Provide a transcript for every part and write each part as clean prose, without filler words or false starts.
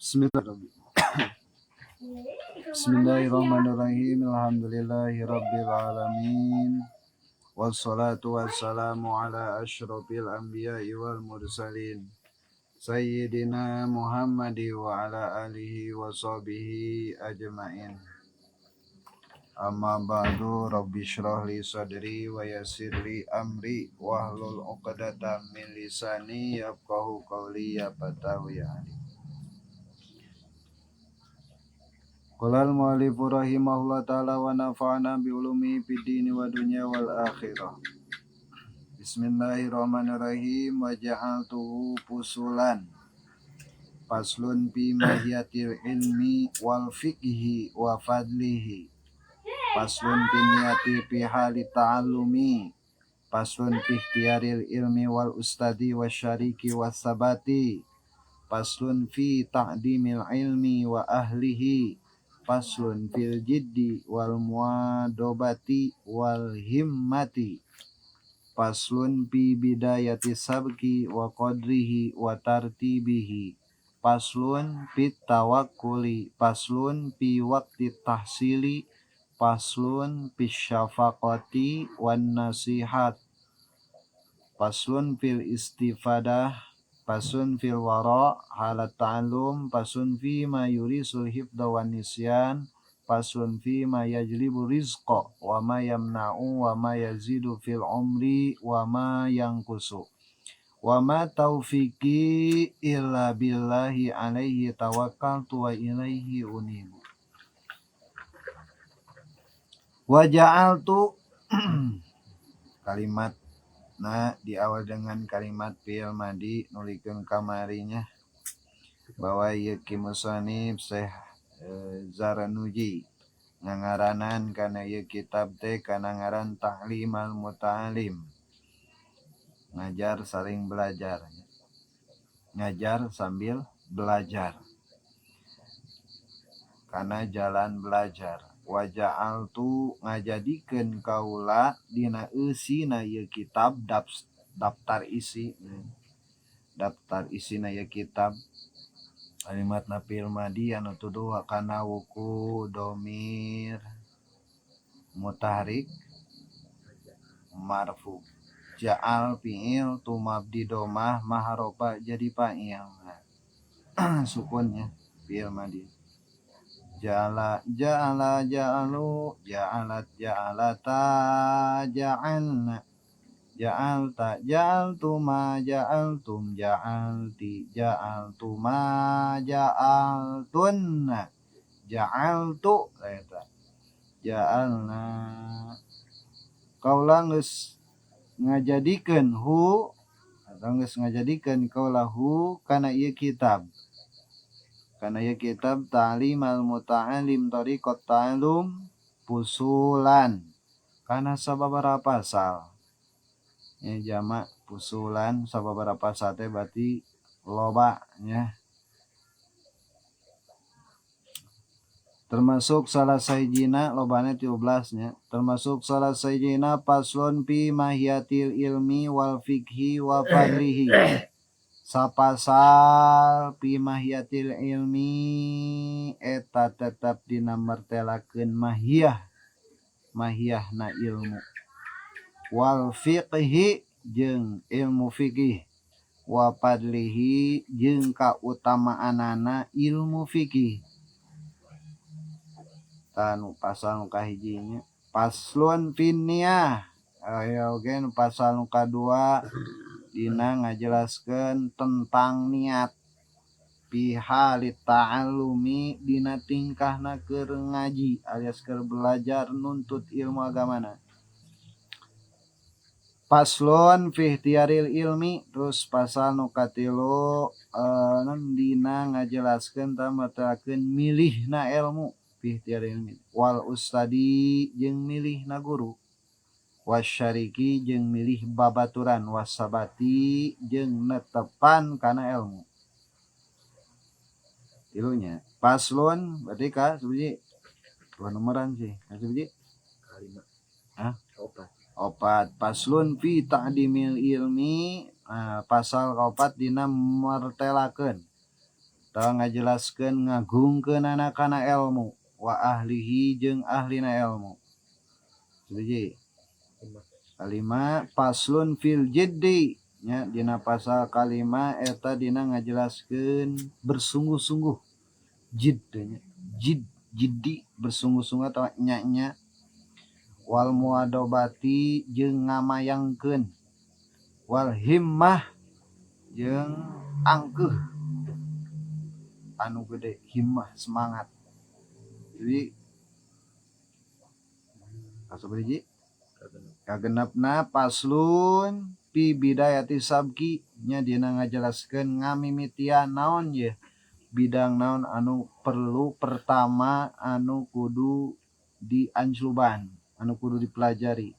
Bismillahirrahmanirrahim. Bismillahirrahmanirrahim. Alhamdulillahirabbil alamin. Wassalatu wassalamu ala asyrafil anbiya'i wal mursalin. Sayyidina Muhammadi wa ala alihi wa sahbihi ajmain. Amma ba'du, rabbi shrah li sadri wa yassir li amri wahlul 'uqdatam min lisani yafqahu qawli ya fatahu ya alim. Qala al-mu'allifu rahimahullah ta'ala wa nafa'ana bi ulumihi fid dini wa dunya wal akhirah. Bismillahirrahmanirrahim. Wa ja'altuhu fusulan. Faslun fi mahiyatil ilmi wal fiqhi wa fadlihi. Faslun fi niyati fi hali ta'allumi. Faslun fi ikhtiyaril ilmi wal ustadi wasyariki wasabati. Faslun fi ta'dimil ilmi wa ahlihi. Faslun fil jiddi wal muadobati wal himmati. Faslun fi bidayati sabki wa qadrihi wa tartibihi. Faslun fit tawakkuli. Faslun fi waqti tahsili. Faslun fi syafaqati wan nasihat. Faslun fil istifadah. Faslun fil wara halat ta'allum. Faslun fi ma yurisul hifdha wan nisyan. Faslun fi ma yajlibu rizqa wa ma yamna'u wa ma yazidu fil umri wa ma yanqusu. Wa ma taufiqi illa billahi alaihi tawakkaltu wa ilaihi unibu. Wa ja'altu kalimat nah diawal dengan kalimat fi'il madi nulikeun kamarinya bahwa ieu ki musannif Syekh Zarnuji ngangaranan kana ieu kitab teh kana ngaran Ta'lim al-Muta'alim, ngajar saling belajar, ngajar sambil belajar kana jalan belajar. Wa ja'altu ngajadikeun kaula dina eusina ieu kitab daftar isi, daftar isina ieu kitab kalimat fi'il madi anu tuduh kana wuku domir mutaharik marfu ja'al fi'il tumabdi domah maharofa jadi fa'il sukunnya fi'il madi. Ja'ala ja'ala ja'alu ja'alat ja'alata ja'alna ja'alta ja'altuma ja'altum ja'alti ja'altuma ja'altunna ja'altu eta ja'alna. Kaula geus ngajadikeun hu atau geus ngajadikeun kaula hu kana ieu kitab, kana ieu kitab Ta'lim al-Muta'alim Tariqat Ta'allum fusulan kana sababaraha pasal ya, jamak fusulan sababaraha pasal teh berarti loba nya. Termasuk salah sahijina lobana 13 nya, termasuk salah sahijina paslon fi mahiyatil ilmi wal fikhi wa fadlihi. Sapasal fi mahiyatil ilmi eta tetap dina mertelakeun mahiyah, mahiyahna ilmu, wal fiqhi jeung ilmu fikih, wa fadlihi jeung kautamaanana ilmu fikih. Tanu pasal nu kahijinya paslon finiyah. Aya oge nu pasal nu kadua dina ngajelaskeun tentang niat fi halit ta'allumi dina tingkahna keur ngaji alias keur belajar nuntut ilmu agamana. Paslon fi ikhtiaril ilmi terus pasal nu katilu non dina ngajelaskeun tamatrakeun milihna ilmu fi ikhtiaril ilmi wal ustadi jeung milihna guru wasyariki jeung milih babaturan wasabati jeung netepan kana ilmu. Tilunya paslon berarti ka sebiji dua nomoran sih ka sebiji kalima. Hah? Opat. Opat. Paslon fi ta'dimil ilmi, pasal kaopat dina mertelakeun Atawa ngajelaskeun ngagungkeunana kana ilmu wa ahlihi jeung ahlina ilmu. Hiji. Kalima, faslun fil jiddi nya dina pasal kalima eta dina ngajelaskeun bersungguh-sungguh, jid nya, jid, jiddi, bersungguh-sungguh atawa nya-nya, wal muadobati jeung ngamayangkeun, wal himmah jeung angkeuh anu gede, himmah semangat. Jadi kasabaraha hiji? Kagenepna, faslun fi bidayati sabki nya dina ngajelaskeun ngamimitian naon ye, bidang naon anu perlu pertama anu kudu diancluban, anu kudu dipelajari,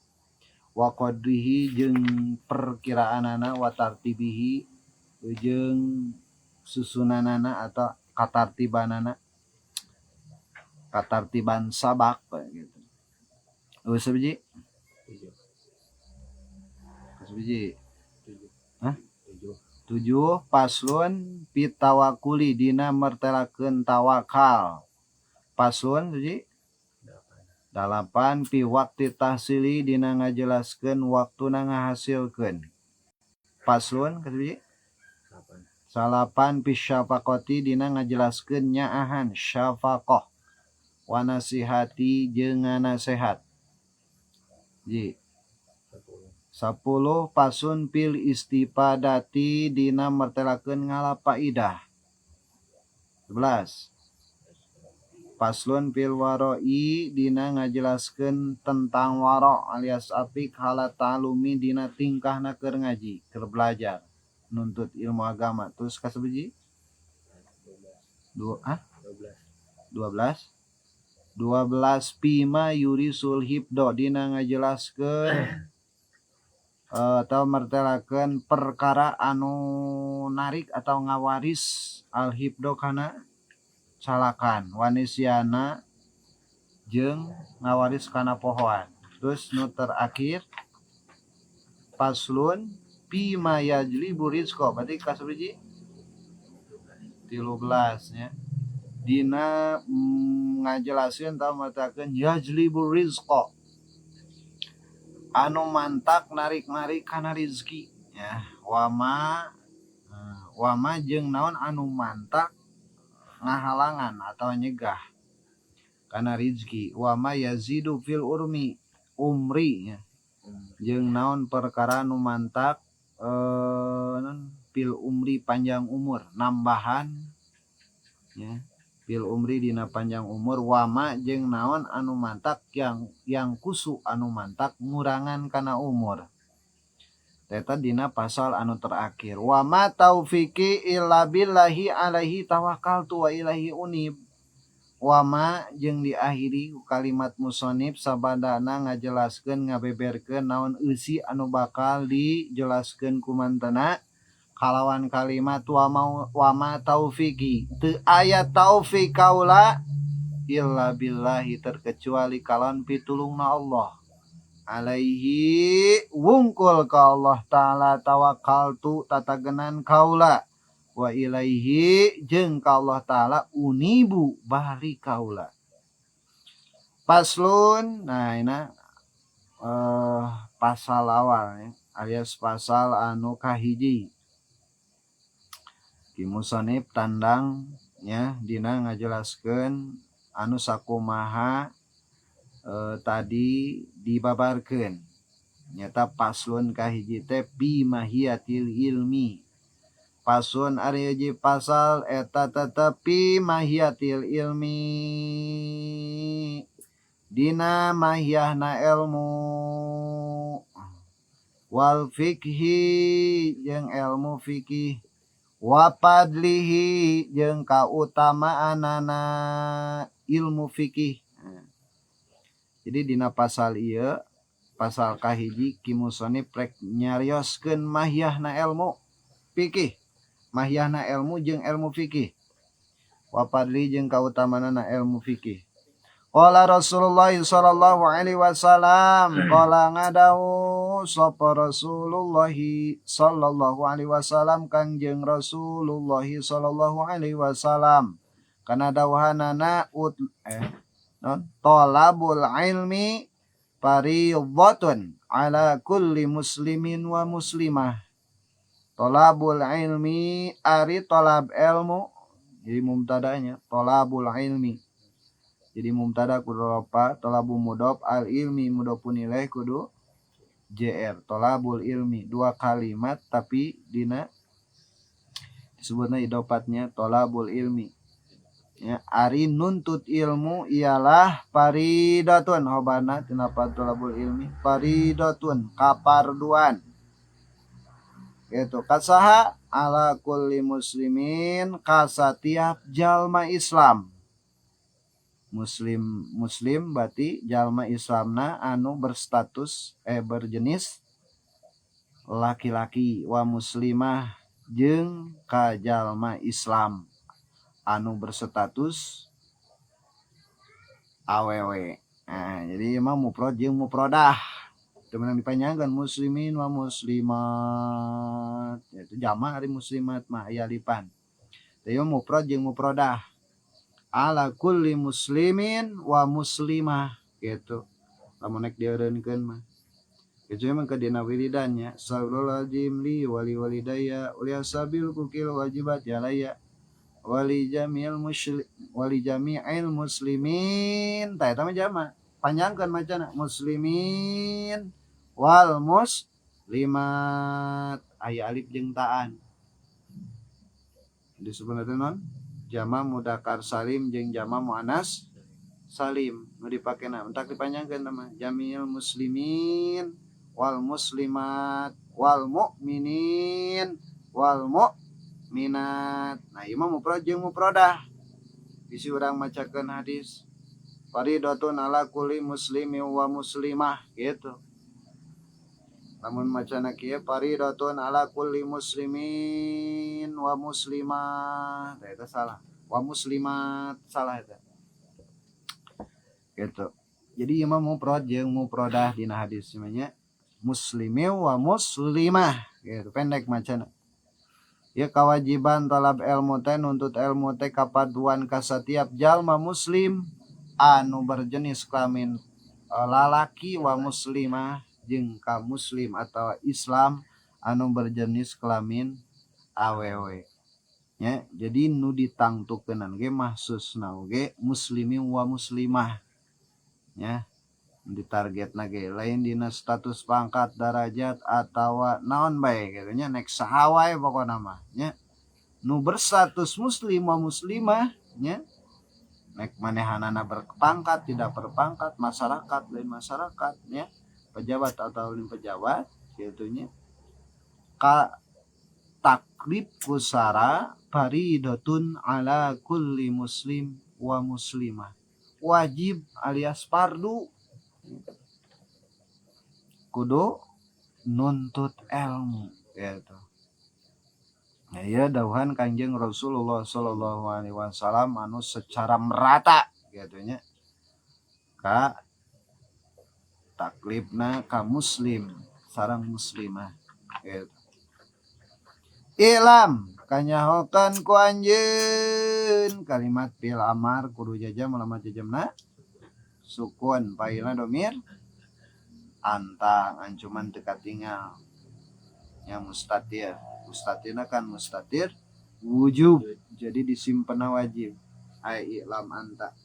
wa qadrihi jeung perkiraanana, wa tartibihi jeung susunanana atau katartibanana, katartiban sabak gitu. Oh, sabiji? Tujuh. Sabiji? Tujuh. Hah? Tujuh. Tujuh, faslun pitawakuli dina mertelakeun tawakal. Faslun tujuh. Delapan. Dalapan, fi waqti tahsili dina ngajelaskeun waktuna ngahasilkeun. Faslun kasabiji? Delapan. Salapan, fi syafaqati dina ngajelaskeun nyaahan syafaqah wa nasihati jeung nganasehat. Ji. 10. 10, faslun fil istifadati dina mertelakeun ngala faidah. 11, faslun fil waro'i dina ngajelaskeun tentang waro alias apik hala ta'alumi dina tingkahna keur ngaji, keur belajar, nuntut ilmu agama. Terus kasabiji? 12. Dua, ah? 12. 12. 12, fima yurisul hifdo dina ngajelaskeun atau mertelakeun perkara anu narik atau ngawaris al hifdo kana calakan, wanisiana jeung ngawaris kana pohoan. Terus nu terakhir, faslun fima yajlibu rizqa, berarti kasabiji? 13 nya dina ngajelaskeun atau mertelakeun yajlibu rizqa anu mantak narik-narik kana rizki ya, wama jeung naon anu mantak ngahalangan atau nyegah kana rizki, wama yazidu fil urmi umri ya, jeung naon perkara nu mantak non fil umri panjang umur, nambahan ya, fil umri dina panjang umur, wama jeung naon anu mantak yang kusu anu mantak ngurangan kana umur. Eta dina pasal anu terakhir, wama taufiki illa billahi alaihi tawakkaltu wa ilaihi unib. Wama jeung diakhiri ku kalimat musonib sabadana ngajelaskeun ngabeberkeun naon eusi anu bakal dijelaskeun ku mantena kalawan kalimat wama, wama taufiki teu aya taufik kaula illa billahi terkecuali kalawan pitulungna Allah, alaihi wungkul ka Allah Ta'ala tawakkaltu tatagenan kaula, wa ilaihi jeung ka Allah Ta'ala unibu bari kaula. Faslun, nah ini pasal awal ya, alias pasal anu kahiji. Ki musonib tandang nya dina ngajelaskeun anu sakumaha tadi dibabarkeun. Nyata faslun kahiji teh bi mahiyatil ilmi. Faslun ari hiji pasal eta tetepi mahiyatil ilmi dina mahiyahna ilmu, wal fikhi jeung ilmu fikih, wa fadlihi jeung kautamaanana ilmu fikih. Jadi dina pasal ieu, pasal kahiji, ki musonib rek nyarioskeun mahiyahna ilmu fikih, mahiyahna ilmu jeung ilmu fikih, wa fadli jeung kautamaanana ilmu fikih. Qala Rasulullah sallallahu alaihi wasallam qala ngadawuh sapa Rasulullah sallallahu alaihi wasallam Kangjeng Rasulullah sallallahu alaihi wasallam kana dawuhanana non talabul ilmi fariidhatun ala kulli muslimin wa muslimah. Talabul ilmi ari talab ilmu, jadi mubtadanya talabul ilmi. Jadi mubtada kudu ropa, talabu mudhof, al ilmi mudhofun ilaih kudu jr. Talabul ilmi dua kalimat tapi dina disebutna idopatnya talabul ilmi. Ya, ari nuntut ilmu ialah faridatun hobana tina talabul ilmi faridatun kaparduan. Gitu kasaha ala kulli muslimin kasatiap jalma Islam. Muslim muslim berarti jalma Islamna anu berstatus berjenis laki-laki wa muslimah jeung ka jalma Islam anu berstatus awewe. Nah, jadi emang mufrad jeung mufradah. Teu meunang dipanjangkeun muslimin wa muslimat. Itu jama ari muslimat mah aya lipan. Teu mufrad jeung mufradah. Ala kulli muslimin wa muslimah gitu. Lamun nek dieureunkeun mah. Itu emang ke dina wiridannya. Astagfirullahaladzim li wali walidayya wa li ashabil kukil wajibat ya laya wali jami'il muslim wali jami'il muslimin. Tah eta mah jama. Panjangkeun macana muslimin wal muslimat. Aya alif jeung taan. Disebutna teh non? Jama mudakar salim jeung jama muannas salim nu dipakena entak dipanjangkeun mah jamil muslimin wal muslimat wal mukminin wal mukminat. Nah ieu mah mufrad jeung mufradah. Bisi urang macakeun hadis faridatun ala kulli muslimin wa muslimah gitu. Lamun macana kieu faridatun ala kulli muslimin wa muslimah, eta salah. Wa muslimat salah eta. Gitu. Jadi ieu mah mufrad jeung mufradah dina hadis nya muslimi wa muslimah gitu pendek macana. Ieu kewajiban talab ilmu teh nuntut ilmu teh kapaduan ka satiap jalma muslim anu berjenis kelamin lalaki wa muslimah jeung ka muslim atau Islam anu berjenis kelamin awewe nya. Jadi nu ditangtukeunana ge mahsusna oge muslimi wa muslimah nya, ditargetna ge lain dina status pangkat darajat atawa naon bae kitu nya, nek saha wae pokona mah nya nu berstatus muslim wa muslimah nya, nek manehanana berpangkat tidak berpangkat, masyarakat lain masyarakat nya, pejabat atau lain pejabat kitu nya, ka taklif kusara faridatun ala kulli muslim wa muslimah, wajib alias fardu kudu nuntut ilmu gitu. Nah, ya dawuhan Kangjeng Rasulullah sallallahu alaihi wasallam anu secara merata gitu nya ka taklifna ka muslim sareng muslimah gitu. Ilam kanyahokan ku anjeun kalimat fil amar kudu jajam lamun jajamna sukun failna domir antang ancuman teu katingal nya mustatir. Mustatirna kan mustatir wujub, jadi disimpenna wajib. Ai ilam anta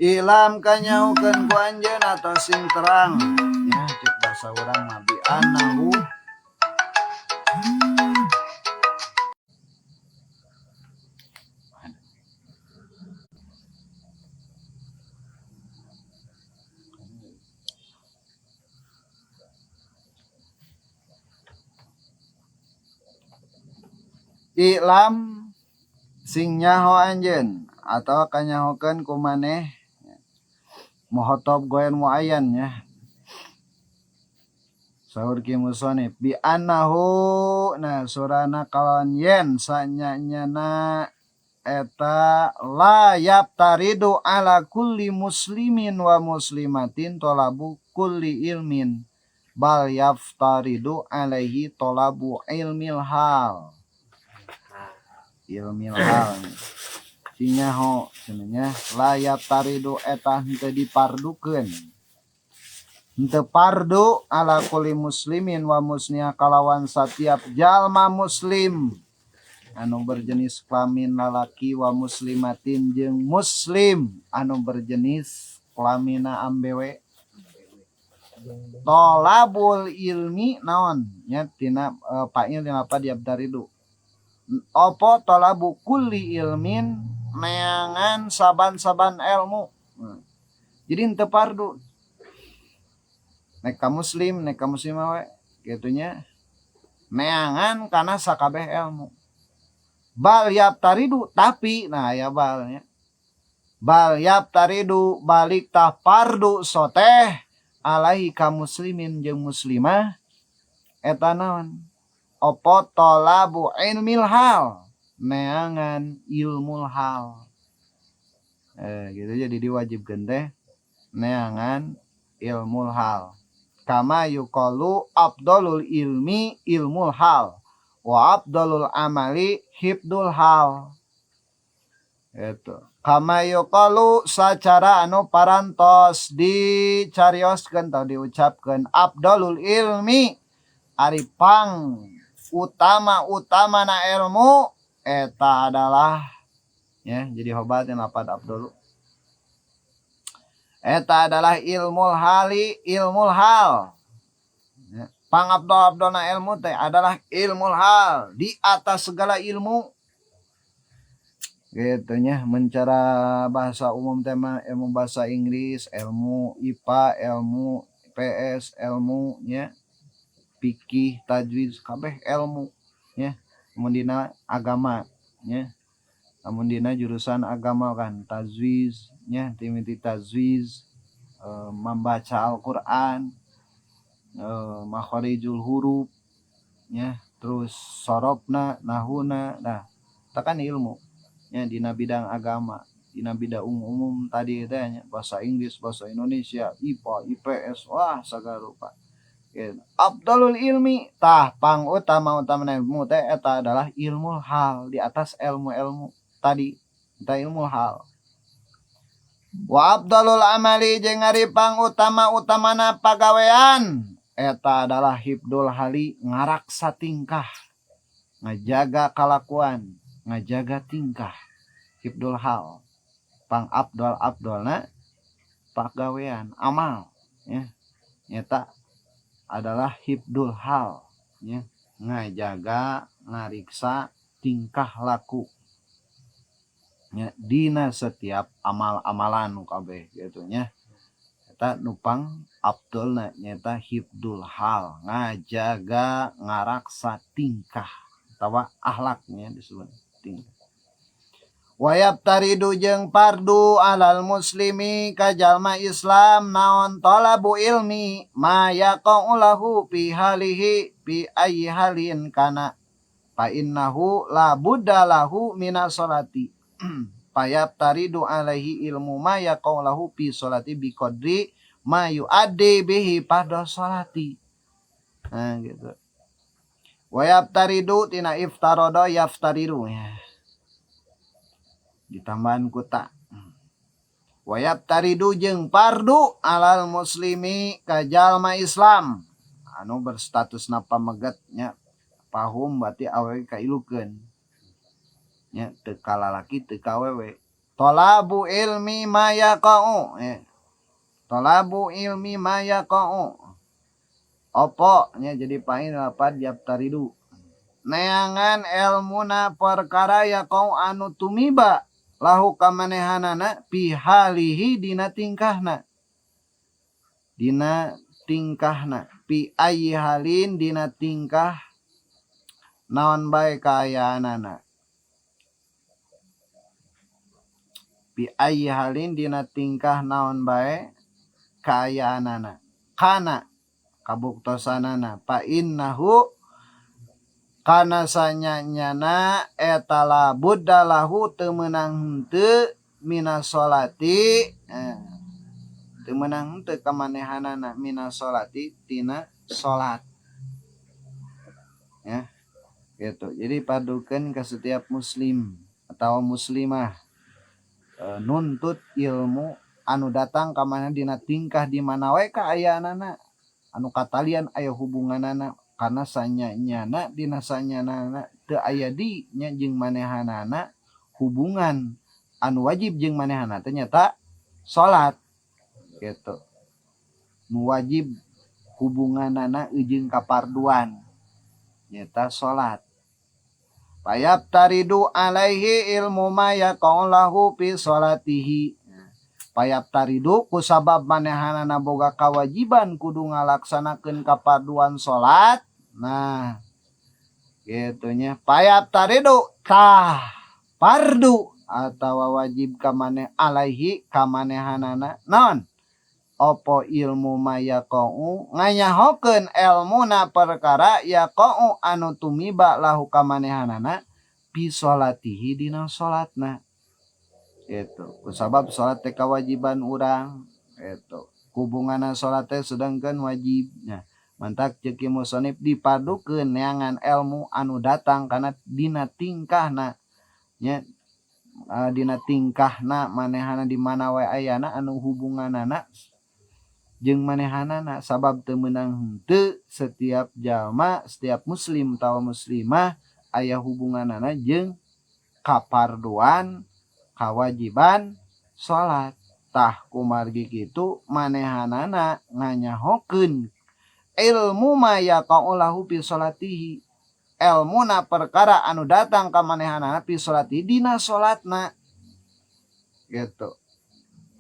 ilam kanyahokeun ku anjeun atau sing terang nya cek bahasa urang mah bi anahu ilam sing nyaho anjeun atau kanyahokeun ku maneh muhotob goen muayyan nya. Saur ki musonif bi annahu, nah surana kalawan yen sanyanyana Eta la yaftaridu ala kulli muslimin wa muslimatin tolabu kulli ilmin bal yaftaridu alaihi tolabu ilmil hal. Ilmil hal sinyaho cenah la yaftaridu eta henteu dipardukeun, henteu pardu, ala kulli muslimin wa muslimah kalawan satiap jalma muslim anu berjenis kelamin lalaki, wa muslimatin jeung muslim anu berjenis kelamina ambewe, tolabul ilmi naon nya tina fa'il tina apa yaftaridu opo tolabu kulli ilmin neangan saban-saban ilmu. Jadi henteu pardu nek ka muslim, nek ka muslimah we kitu nya, neangan kana sakabeh ilmu. Bal yaftaridu, tapi nah aya bal nya, bal yaftaridu balik tah pardu soteh, alaihi ka muslimin jeung muslimah eta naon opo tolabu ilmil hal neangan ilmul hal. Gitu, jadi diwajibkeun teh neangan ilmul hal. Kama yuqalu afdalul ilmi ilmul hal wa afdalul amali hifdul hal. Itu kama yuqalu sacara anu parantos dicarioskeun atau diucapkeun, afdalul ilmi ari pang utama-utama na ilmu eta adalah ya, jadi khobar yang lapad afdalu eta adalah ilmul hali, ilmul hal ya. Pang afdal afdalna ilmu teh adalah ilmul hal di atas segala ilmu gitu nya. Mencara bahasa umum tema ilmu bahasa Inggris, ilmu IPA, ilmu IPS, ilmu nya fikih, tajwid, kabeh ilmu nya. Mun dina agama nya, lamun dina jurusan agama kan tajwid nya, timiti tajwid, membaca Al-Qur'an, makharijul huruf nya, terus sorofna, nahuna. Nah, eta kan ilmu nya dina bidang agama. Dina bidang umum tadi teh nya bahasa Inggris, bahasa Indonesia, IPA, IPS, wah sagala rupa gitu. Afdalul ilmi tah pang utama utama ilmu teh eta adalah ilmu hal di atas ilmu-ilmu tadi, eta ilmu hal. Wa afdalul amali jeung ari pang utama utamana pagawean eta adalah hifdul hali ngaraksa tingkah, ngajaga kalakuan, ngajaga tingkah, hifdul hal pang afdal afdalna pagawean, amal ya nyata adalah hifdul hal ya, ngajaga ngariksa tingkah laku nya dina setiap amal-amalan nu kabeh gitu nya. Eta nu pang afdolna nyaeta hifdul hal, ngajaga ngaraksa tingkah atawa akhlaknya disebut tingkah. Wa yaftaridu jeung fardu alal muslimi ka jalma Islam naon talabu ilmi ma yaqa'u lahu fi halihi fi ayyi halin kana fa innahu la budda lahu minas sholati fayaftaridu alaihi ilmu ma yaqa'u lahu fi sholati bi qadri ma yuaddi bihi fardhu sholati. Nah gitu. Wa yaftaridu tina iftarodo yaftaridu ya, ditambahan ku ta. Wa yaftaridu jeung fardu alal muslimi ka jalma Islam anu berstatus pameget nya, pahum berarti awewe kailukeun nya, teu ka lalaki teu ka awewe, tolabu ilmi ma yaqa'u ya. Tolabu ilmi ma yaqa'u opo nya, jadi fa'il lapad yaftaridu neangan elmuna perkara yaqa'u anu tumiba lahu kamanehanana fi halihi dina tingkahna, dina tingkahna, fi ayyi halin dina tingkah naon bae kaayaanana, fi ayyi halin dina tingkah naon bae kaayaanana kana kabuktosanana fa innahu Kana sanya-nyana eta la budda lahu teu meunang henteu minas sholati teu meunang henteu kamanehanana minas sholati tina salat ya gitu. Jadi padukeun ka setiap muslim atau muslimah nuntut ilmu anu datang ka mana dina tingkah di mana we kaayaanana anu katalian aya hubunganana karena sanya-nyana dina sanyana teu aya di nya jeung manehanana hubungan anu wajib jeung manehana teh nyata salat gitu. Nu wajib hubunganana jeung kaparduan nyata salat. Fayaftaridu alaihi ilmu ma yaqaulahu fi salatihi. Fayaftaridu kusabab manehanana boga kewajiban kudu ngalaksanakeun kaparduan salat. Nah, gitu nya. Fayaftaridu tah fardu atawa wajib ka maneh alaihi ka manehanana naon? Opo ilmu ma yaqau nganyahokeun elmuna perkara yaqau anu tumiba lahu ka manehanana fi salatihi dina salatna. Gitu. Kusabab salat teh kewajiban urang gitu. Hubunganna salat teh sedangkan wajib. Nah, mantak ceuk musonif dipadukeun neangan ilmu anu datang kana dina tingkahna nya dina tingkahna manehana di mana wae ayana anu hubunganana jeung manehanana sabab teu meunang henteu setiap jalma setiap muslim atawa muslimah aya hubunganana jeung kaparduan kawajiban salat. Tah kumargi kitu manehanana nganyahokeun ilmu ma yaqaulahu fi salatihi elmuna perkara anu datang ka manehanana fi salatihi dina salatna gitu.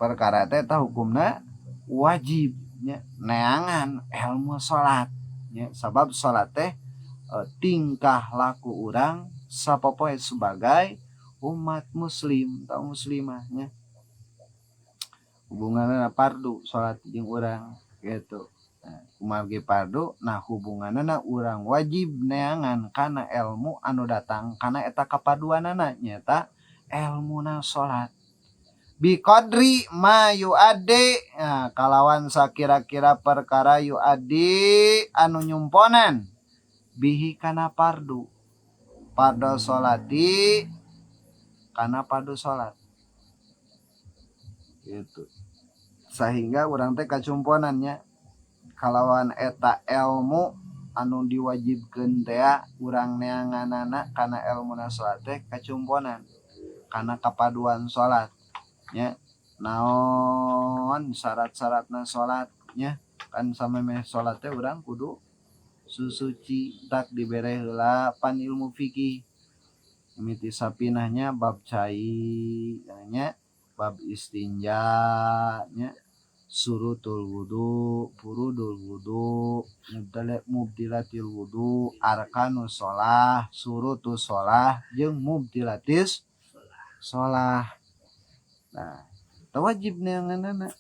Perkara teh tah hukumna wajib nya neangan ilmu salat nya sabab salat teh tingkah laku urang sapopoe sebagai umat muslim atau muslimah nya. Hubunganna fardu salat jeung urang gitu. Nah, kumargi fardu nah hubunganna urang wajib neangan kana ilmu anu datang kana eta kaparduanana nyaeta elmuna salat. Biqadri ma yuaddi nah, kalawan sakira-kira perkara yuaddi anu nyumponan bihi kana fardu fardu salati kana fardu salat gitu. Sehingga urang teh kacumponannya kalawan eta ilmu anu diwajibkeun teh urang neanganana kana elmuna salat teh kacumponan kana kapaduan salat nya. Naon syarat-syaratna salat nya kan samemeh salat teh urang kudu susuci tak dibere heula pan ilmu fikih mimiti sapinahnya bab cai nya bab istinja nya surutul wudu furudul wudu mubtilatil wudu arkanus shalah surutus shalah jeung mubtilatis shalah. Nah teu wajib neanganana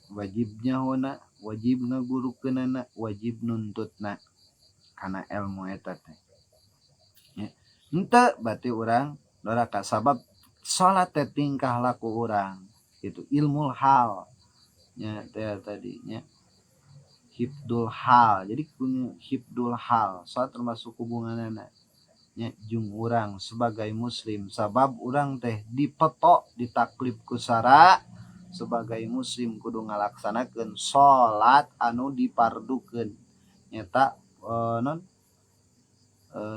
wajib nyahona wajib ngagurukeunana wajib nuntutna kana ilmu eta teh nya. Henteu berarti urang doraka sabab salat teh tingkah laku urang itu ilmu hal nya teh tadi nya hifdul hal. Jadi punya hifdul hal salat termasuk hubunganana nya jeung urang sebagai muslim sabab urang teh dipetok ditaklif ku syara sebagai muslim kudu ngalaksanakeun salat anu dipardukeun nyata non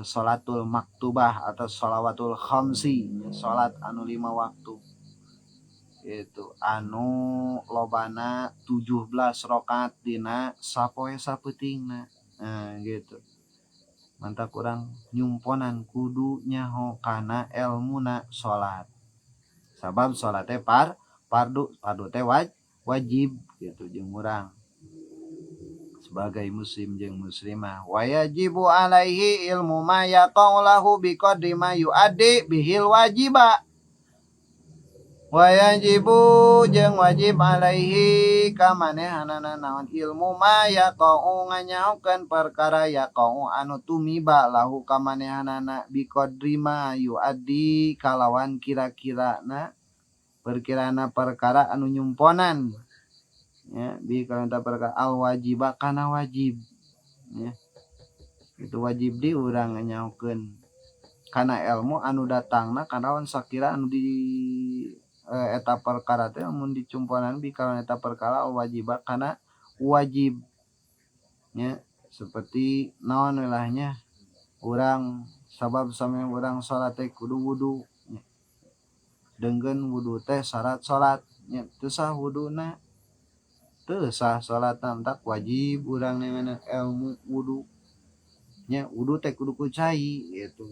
salatul maktubah atau shalawatul khamsi salat anu 5 waktu itu anu lobana 17 rakaat dina sapoe sapeutingna. Nah gitu. Mantak urang nyumponan kudu nyaho kana elmuna salat sabab salat teh fardu fardu teh wajib gitu jeung urang sebagai muslim jeung muslimah. Wa yajibu alaihi ilmu ma yaqaulahu biqadri ma yuaddi bihil wajiba. Wa yajibu jeung wajib alaihi ka manehanana naon ilmu ma yaqau nganyahokeun perkara yaqau anu tumiba lahu ka manehanana biqadri ma yuaddi kalawan kira-kirana perkirana perkara anu nyumponan ya bi kalawan perkara al wajiba kana wajib ya itu wajib di urang nganyahokeun kana ilmu anu datangna kalawan sakira anu di eta perkara teh mun dicumponan bi kalawan eta perkara wajiba kana wajib nya seperti naon wilahnya urang sabab sampe urang salat teh kudu wudu nya deungkeun wudu teh syarat salat nya teu sah wuduna teu sah salatna entak wajib urang neangan ilmu wudu nya wudu teh kudu ku cai gitu.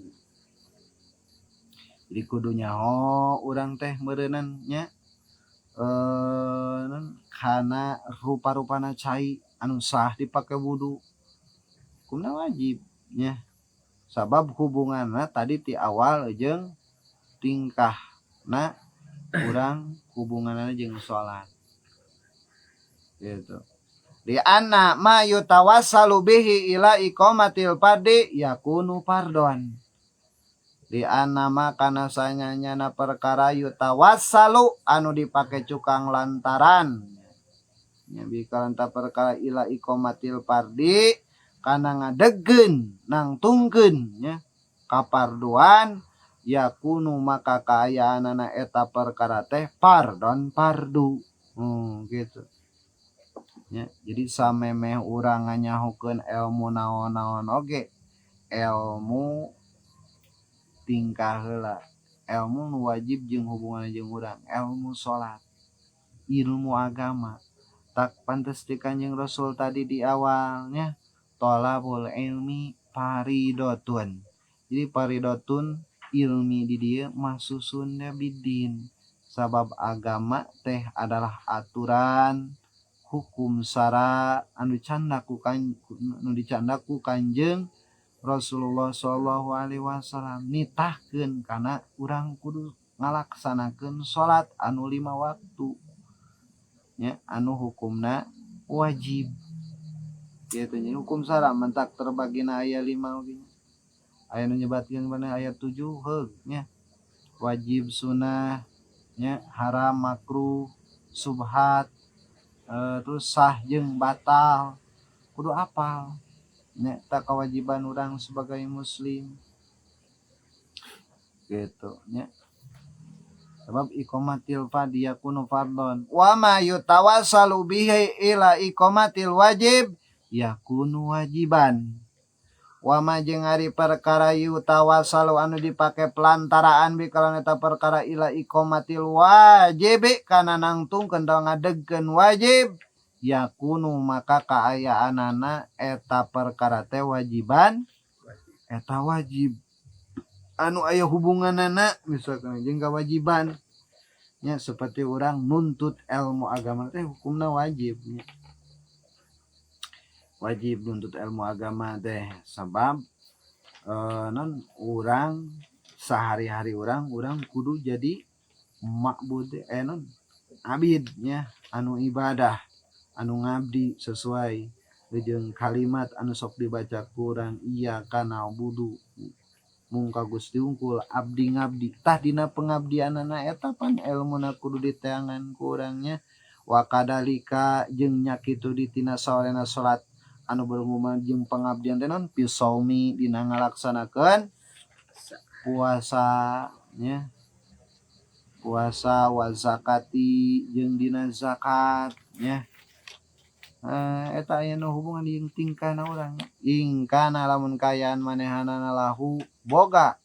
Jadi kudu nyaho urang teh meureunnan nya kana rupa-rupana cai anu sah dipake wudu hukumna wajib nya sabab hubunganna tadi ti awal jeung tingkahna urang hubunganna jeung salat gitu. Di anna ma yutawassalu bihi ila iqamatil fardi yakunu fardon. Di anna ma kana sanyanyana perkara yutawassalu anu dipake cukang lantaran nya bi kalanta perkara ila iqamatil fardi kana ngadegkeun nangtungkeun nya kaparduan yakunu maka kaayaanana eta perkara teh fardon fardu gitu nya. Jadi samemeh urang nganyahokeun ilmu naon-naon oge ilmu tingkah heula ilmu nu wajib jeung hubunganna jeung urang ilmu salat ilmu agama tak pantes di Kanjeng Rasul tadi di awalnya tolabul ilmi faridotun. Jadi faridotun ilmi di dieu masusunna bidin sabab agama teh adalah aturan hukum syara anu dicandak ku nu dicandak ku Kanjeng Rasulullah sallallahu alaihi wasallam nitahkeun kana urang kudu ngalaksanakeun salat anu 5 waktu nya anu hukumna wajib kitu nya hukum syara mentak terbagina aya 5 oge aya nu nyebatkeun mana aya 7 heug nya wajib sunah nya haram makruh subhat terus sah jeung batal kudu apal nya ta kewajiban urang sebagai muslim gitu nya sebab iqamatil fardhi yakunu fardhon wa ma yutawassalu bihi ila iqamatil wajib yakunu wajiban wa ma jeung ari perkara yutawassalu anu dipake pelantaraan bi kalawan eta perkara ila iqamatil wajib kana nangtungkeun atawa ngadegkeun wajib yakunu maka kaayaanana eta perkara teh wajiban eta wajib anu aya hubunganana misalkan jeung kewajiban nya seperti urang nuntut ilmu agama teh hukumna wajib nya wajib nuntut ilmu agama teh sabab non urang sehari-hari urang kudu jadi ma'bud non abid nya anu ibadah anu ngabdi sesuai jeung kalimat anu sok dibaca kurang iya kana budu mung ka Gusti unggul abdi ngabdi tah dina pengabdianana eta pan elmuna kudu diteangan kurangnya wa kadalika jeung nya kitu di tina sawarena salat anu berhubungan jeung pengabdian teh non pisaumi dina ngalaksanakeun puasa nya puasa wa zakati jeung dina zakat nya eta aya nu hubungan jeung tingkahna urang ingkana lamun kaayaan manehanana lahu boga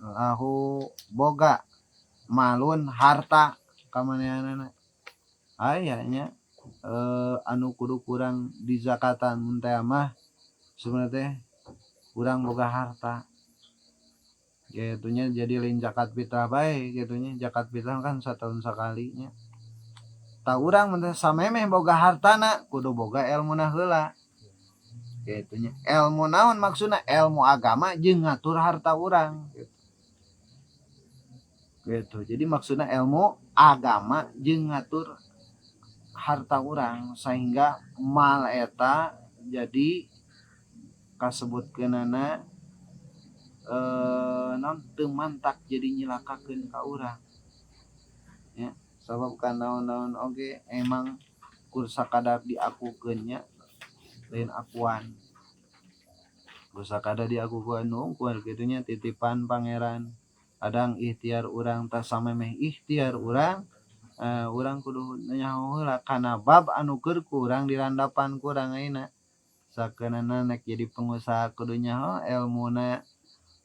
lahu boga malun harta ka manehanana aya nya anu kudu kurang dizakatan mun teh mah sebenarnya teh kurang boga harta gitu nya jadi lain zakat fitrah bae gitu nya zakat fitrah kan satahun sakali nya tah urang mun teh samemeh boga hartana kudu boga elmuna heula gitu nya elmu naon maksudna elmu agama jeung ngatur harta urang gitu. Gitu. Jadi maksudnya ilmu agama jeung ngatur harta urang sehingga mal eta jadi kasebutkeunana non teu mantak jadi nyilakakeun ka urang nya. Sabab kan naon-naon oge emang kur sakadar diakukeun nya, lain akuan. Kur sakadar diakukeun hungkul kitu nya, titipan pangeran. Kadang ikhtiar urang tah samemeh ikhtiar urang, urang kudu nyaho heula kana bab anu keur ku urang dirandapan ku urang ayeuna. Sakeunana nek jadi pengusaha kudu nyaho elmuna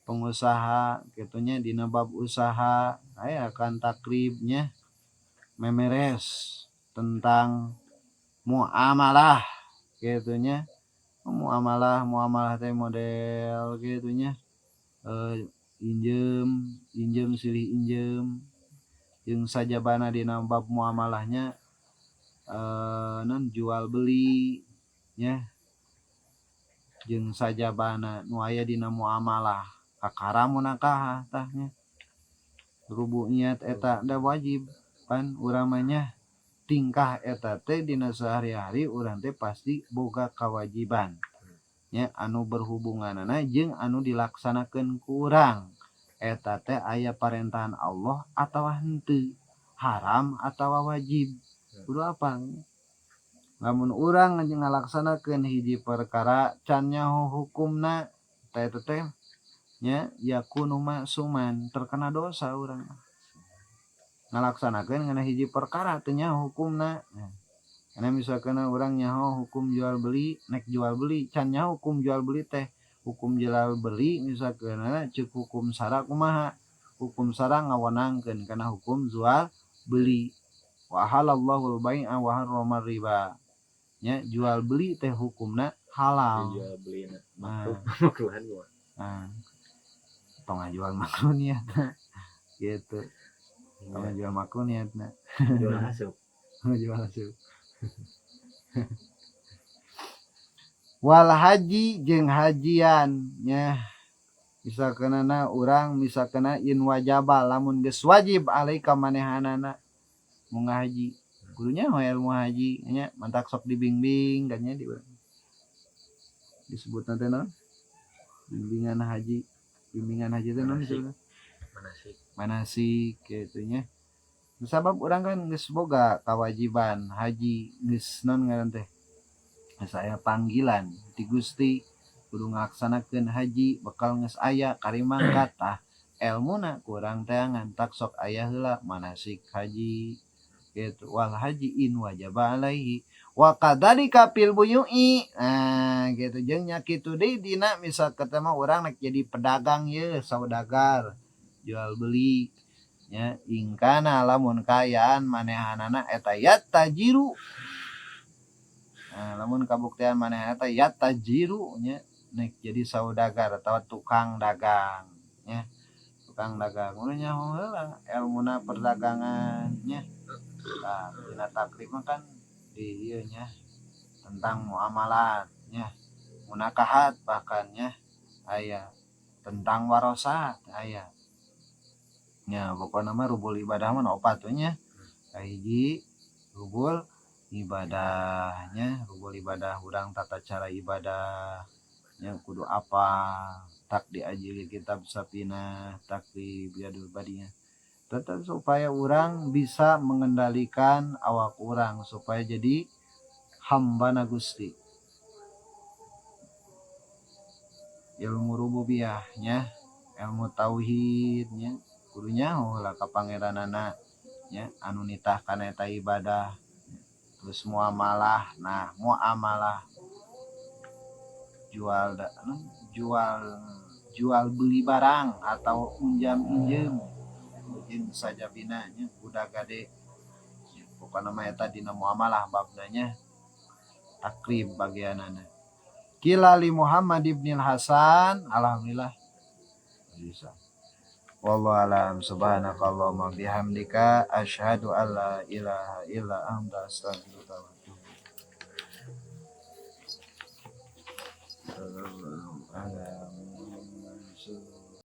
pengusaha kitu nya, dina bab usaha aya kan takribnya, memeres tentang muamalah kitu nya. Muamalah teh model kitu nya, injem injem silih injem jeung sajabana dina bab muamalahnya, non jual beli nya, jeung sajabana nu aya dina muamalah kakara munakahah tah nya. Rubu'iyat eta da wajib pan urang mah nya. Tingkah eta teh dina sehari-hari urang teh pasti boga kewajiban nya anu berhubunganana jeung anu dilaksanakeun ku urang eta teh aya parentahan Allah atawa henteu, haram atawa wajib, kudu apal. Lamun urang ngalaksanakeun hiji perkara can nyaho hukumna teh eta teh nya yakunu ma'suman, terkena dosa urang ngalaksanakeun ngana hiji perkara teu nyaho hukumna. Karena misalkan urang nyaho hukum jual beli, nek jual beli can nyaho hukum jual beli teh, hukum jual beli misalkan ceuk hukum syara kumaha, hukum syara ngawenangkeun kana hukum jual beli. Wa halallahu al-bai'a wa harrama riba nya, jual beli teh hukumna halal. Jual beli Nah. makruh, makruhan gua. Nah, tong ngajual makruh niatna gitu, tong ngajual makruh niatna. Jual asup. Jual asup. Wal haji jeung hajian nya, misalkeunana urang misalkeuna in wajaba lamun geus wajib alaika manehanana mun ngahaji kudu nyaho ilmu haji nya, mantak sok dibimbing kan nya, di urang disebutna teh naon, bimbingan haji, bimbingan haji teh naon disebutna? Manasik. Manasik kitu nya. Sabab urang kan geus boga kewajiban haji, geus naon ngaran teh, geus aya panggilan ti Gusti kudu ngalaksanakeun haji, bekal geus aya kari mangkat tah elmuna kurang teangan, tak sok aya heula manasik haji gitu. Wal haji in wajaba alaihi wa kadzalika fil buyu'i. Nah gitu, jeung nya kitu deui dina misal ketemu urang nek jadi pedagang ye, saudagar jual beli nya, ingkana lamun kaayaan manehanana eta yatajiru. Nah, lamun kabuktian manehana eta yatajiru nya, nek jadi saudagar atau tukang dagang nya, tukang dagang kudu nyaho heula elmuna perdagangan nya. Tah dina takrib mah kan di ieu nya tentang muamalat nya, munakahat bahkan nya aya tentang warasat aya nya. Pokona mah rubul ibadah mah opat we nya. Kahiji rubul ibadahnya, rubul ibadah urang tata cara ibadah nya kudu apa, tak diajili kitab Safinah, tak di Biadul Badiah, tetap supaya urang bisa mengendalikan awak urang supaya jadi hamba na Gusti. Ilmu rububiyahnya, ilmu tauhidnya kudu nyaho lah ka pangeranana nya anu nitah kana eta ibadah. Terus muamalah, nah muamalah jual da, jual, jual beli barang atau unjam injem jeung sajabina nya kuda gade. Pokona mah eta dina muamalah babna nya, takrib bagianana. Qila li Muhammad ibn Hasan, alhamdulillah bisa. Wallahu alam, subhanakallahumma bihamdika asyhadu an la ilaha illa anta astaghfiruka wa atubu ilaik.